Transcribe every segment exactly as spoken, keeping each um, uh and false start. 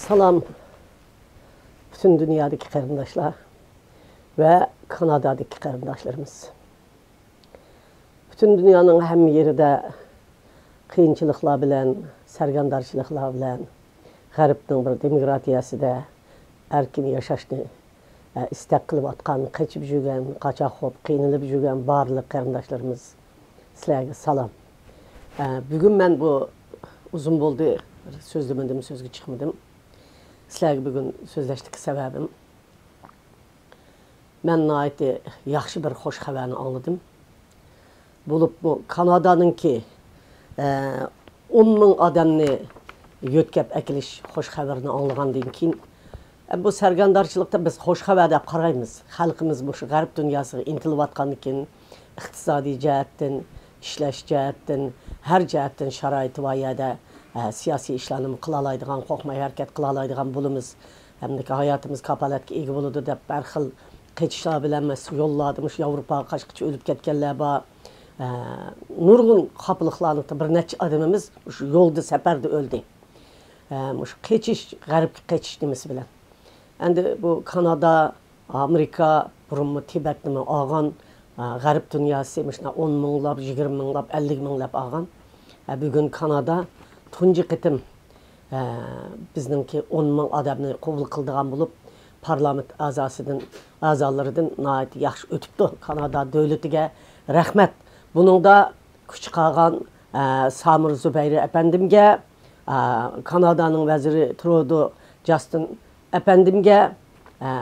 سالام، پۈتۈن دۇنيادىكى قېرىنداشلار ۋە كانادادىكى قېرىنداشلىرىمىز. پۈتۈن دۇنيانىڭ ھەممە يېرىدە قىيىنچىلىقلار بىلەن، سەرگەردانچىلىقلار بىلەن، غەربنىڭ بىر دېموكراتىيەسىدە ئەركىن ياشاشنى، ئە، ئىستەك قىلىۋاتقان، قېچىپ يۈرگەن، قاچاق بولۇپ قىينىلىپ يۈرگەن بارلىق قېرىنداشلىرىمىز، سىلەرگە سالام. ئە، بۈگۈن مەن بۇ ئۇزۇن بولدى، سۆزلىمىدىم، سۆزگە چىقمىدىم. سىلەرگە بۈگۈن سۆزلەشتىكى سەۋەبىم، مەن ناھايىتى ياخشى بىر خوش خەۋەرنى ئاڭلىدىم. بولۇپ بۇ كانادانىڭكى، ئە، ئون مىڭ ئادەمنى يۆتكەپ ئەكېلىش خوش خەۋىرىنى ئاڭلىغاندىن كېيىن، ئە، بۇ سەرگەردانچىلىقتا بىز خوش خەۋەر دەپ قارايمىز. خەلقىمىز مۇشۇ غەرب دۇنياسىغا ئىنتىلىۋاتقاندىن كېيىن، ئىقتىسادىي جەھەتتىن، ئىشلەش جەھەتتىن، ھەر جەھەتتىن شارائىتى بار يەردە، ئە، سىياسىي ئىشلارنىمۇ قىلالايدىغان، قورقماي ھەرىكەت قىلالايدىغان بولىمىز. ھەمدە ھاياتىمىز كاپالەتكە ئىگە بولىدۇ دەپ ھەر خىل قېچىشلار بىلەن مەس-، يوللاردا مۇشۇ ياۋروپاغا قاچقىچە ئۆلۈپ كەتكەنلەر بار. ئە، نۇرغۇن خاپىلىقلارنى، بىر نەچچە ئادىمىمىز مۇشۇ يولدا، سەپەردە ئۆلدى. ئە، مۇشۇ قېچىش، غەربكە قېچىش نېمىسى بىلەن. ئەمدى بۇ كانادا، ئامېرىكا، بۇرۇنمۇ تىبەتنىمۇ ئالغان، ئە، غەرب دۇنياسى مۇشۇنداق ئون مىڭلاپ، يىگىرمە مىڭلاپ، ئەللىك مىڭلاپ ئالغان. ئە، بۈگۈن كانادا تۇنجى قېتىم، ئە، بىزنىڭكى ئون مىڭ ئادەمنى قوبۇل قىلىدىغان بولۇپ، پارلامېنت ئەزاسىدىن، ئەزالىرىدىن ناھايىتى ياخشى ئۆتۈپتۇ. كانادا دۆلىتىگە رەھمەت. بۇنىڭدا كۈچ قالغان، ئە، سامۇر زۇبەيرى ئەپەندىمگە، ئە، كانادانىڭ ۋەزىرى ترودو جاستىن ئەپەندىمگە، ئە،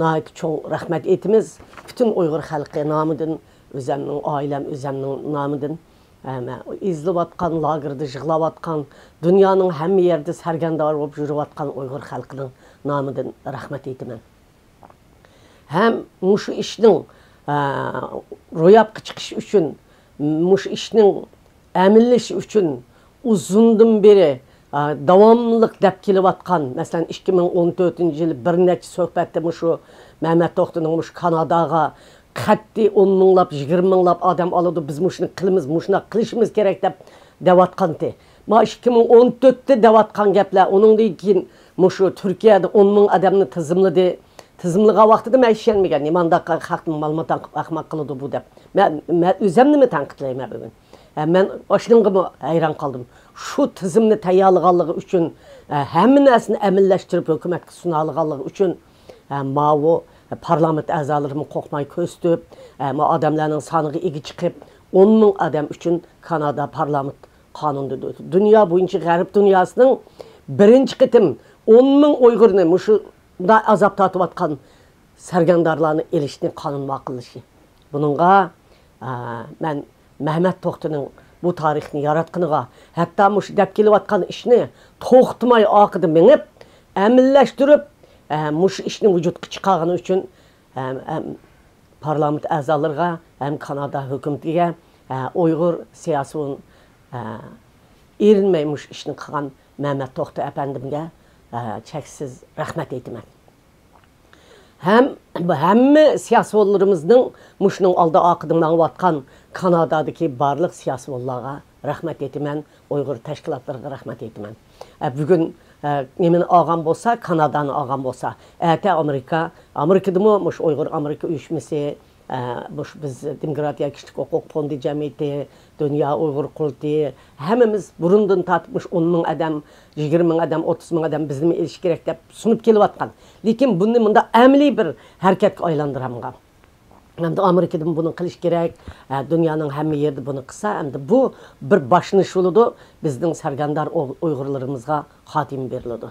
ناھايىتى چوڭ رەھمەت ئېيتىمىز. پۈتۈن ئۇيغۇر خەلقى نامىدىن، ئۆزەمنىڭ، ئائىلەم، ئۆزەمنىڭ نامىدىن، ئە، مەن ئېزىلىۋاتقان، لاگېردا يىغلاۋاتقان، دۇنيانىڭ ھەممە يېرىدە سەرگەردان بولۇپ يۈرۈۋاتقان ئۇيغۇر خەلقىنىڭ نامىدىن رەھمەت ئېيتىمەن. ھەم مۇشۇ ئىشنىڭ، ئە، روياپقا چىقىشى ئۈچۈن، مۇشۇ ئىشنىڭ ئەمەلىيلىشىشى ئۈچۈن ئۇزۇندىن بېرى، ئە، داۋاملىق دەپ كېلىۋاتقان، مەسىلەن، ئىككى مىڭ ئون تۆتىنچى يىلى بىر نەچچە سۆھبەتتە مۇشۇ مەمەت توختىنىڭ مۇشۇ كاناداغا قەتئىي ئون مىڭلاپ، يىگىرمە مىڭلاپ ئادەم ئالىدۇ، بىز مۇشۇنى قىلىمىز، مۇشۇنداق قىلىشىمىز كېرەك دەپ دەۋاتقانتى. ما ئىككى مىڭ ئون تۆتتە دەۋاتقان گەپلەر، ئۇنىڭدىن كېيىن مۇشۇ تۈركىيەدە ئون مىڭ ئادەمنى تىزىملىدى. تىزىملىغان ۋاقتىدا مەن ئىشەنمىگەن، نېمانداق خەقنى مالىماتاڭ قىلىپ ئەخمەق قىلىدۇ بۇ دەپ. مەن، مەن ئۆزەمنىمۇ تەنقىدلەيمەن بۈگۈن. ھە، مەن ئاشۇنىڭغىمۇ ھەيران قالدىم. شۇ تىزىمنى تەييارلىغانلىقى ئۈچۈن، ھە، ھەممە نەرسىنى ئەمەلىيلەشتۈرۈپ ھۆكۈمەتكە سۇنالىغانلىقى ئۈچۈن، ھە، ماۋۇ پارلامېنت ئەزالىرىمۇ قورقماي كۆرسىتىپ، ھە، ما ئادەملەرنىڭ سانىغا ئىگە چىقىپ، ئون مىڭ ئادەم ئۈچۈن كانادا پارلامېنت قانۇندا دۇ-، دۇنيا بويىچە، غەرب دۇنياسىنىڭ بىرىنچى قېتىم ئون مىڭ ئۇيغۇرنى، مۇشۇنداق ئازاب تارتىۋاتقان سەرگەردانلارنى ئېلىشنى قانۇن ماقۇللىشى. بۇنىڭغا، ئا، مەن مەمەت توختىنىڭ بۇ تارىخنى ياراتقىنىغا، ھەتتا مۇشۇ دەپ كېلىۋاتقان ئىشنى توختىماي ئارقىدا مېڭىپ، ئەمەلىيلەشتۈرۈپ، ئە، مۇشۇ ئىشنى ۋۇجۇدقا چىقارغىنى ئۈچۈن، ئە، ئە، پارلامېنت ئەزالىرىغا ھەم كانادا ھۆكۈمىتىگە، ئە، ئۇيغۇر سىياسىيون، ئە، ئېرىنمەي مۇشۇ ئىشنى قىلغان مەمەت توختى ئەپەندىمگە، ئە، چەكسىز رەھمەت ئېيتىمەن. ھەم بۇ ھەممە سىياسىيونلىرىمىزنىڭ مۇشۇنىڭ ئالدى ئارقىدا ماڭىۋاتقان كانادادىكى بارلىق سىياسىيونلارغا رەھمەت ئېيتىمەن، ئۇيغۇر تەشكىلاتلىرىغا رەھمەت ئېيتىمەن. ئە، بۈگۈن، ئە، نېمىنى ئالغان بولسا، كانادانى ئالغان بولسا، ئەتە ئامېرىكا، ئامېرىكىدىمۇ مۇشۇ ئۇيغۇر ئامېرىكا ئۇيۇشمىسى، ئە، مۇشۇ بىز دېموكراتىيە كىشىلىك ھوقۇق فوندى جەمئىيىتى، دۇنيا ئۇيغۇر قۇرۇلتىيى، ھەممىمىز بۇرۇندىن تارتىپ مۇشۇ ئون مىڭ ئادەم، يىگىرمە مىڭ ئادەم، ئوتتۇز مىڭ ئادەم بىزنىمۇ ئېلىش كېرەك دەپ سۇنۇپ كېلىۋاتقان. لېكىن بۇنى مۇنداق ئەمەلىي بىر ھەرىكەتكە ئايلاندۇرالمىغان. ئەمدى ئامېرىكىدىمۇ بۇنى قىلىش كېرەك، ئە، دۇنيانىڭ ھەممە يېرىدە بۇنى قىلسا، ئەمدى بۇ بىر باشلىنىش بولىدۇ، بىزنىڭ سەرگەردان ئۇ-، ئۇيغۇرلىرىمىزغا خاتىمە بېرىلىدۇ.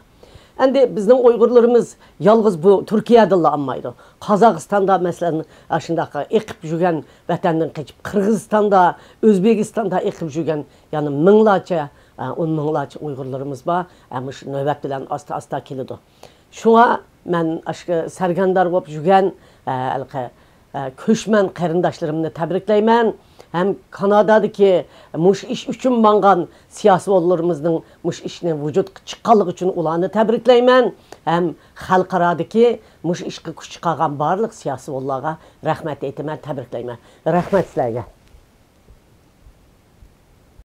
ئەمدى بىزنىڭ ئۇيغۇرلىرىمىز يالغۇز بۇ تۈركىيەدىلا ئالمايدۇ. قازاقىستاندا، مەسىلەن، ئاشۇنداق ئېقىپ يۈرگەن، ۋەتەندىن قېچىپ، قىرغىزىستاندا، ئۆزبېكىستاندا ئېقىپ يۈرگەن يەنە مىڭلارچە، ئە، ئون مىڭلارچە ئۇيغۇرلىرىمىز بار. ئە، مۇشۇ نۆۋەت بىلەن ئاستا-ئاستا كېلىدۇ. شۇڭا مەن ئاشۇ سەرگەردان بولۇپ يۈرگەن، ئە، ھېلىقى، ئە، كۆچمەن قېرىنداشلىرىمنى تەبرىكلەيمەن. ھەم كانادادىكى مۇشۇ ئىش ئۈچۈن ماڭغان سىياسىيونلىرىمىزنىڭ مۇشۇ ئىشنى ۋۇجۇدقا چىققانلىقى ئۈچۈن ئۇلارنى تەبرىكلەيمەن. ھەم خەلقئارادىكى مۇشۇ ئىشقا كۈچ چىقارغان بارلىق سىياسىيونلارغا رەھمەت ئېيتىمەن، تەبرىكلەيمەن. رەھمەت سىلەرگە.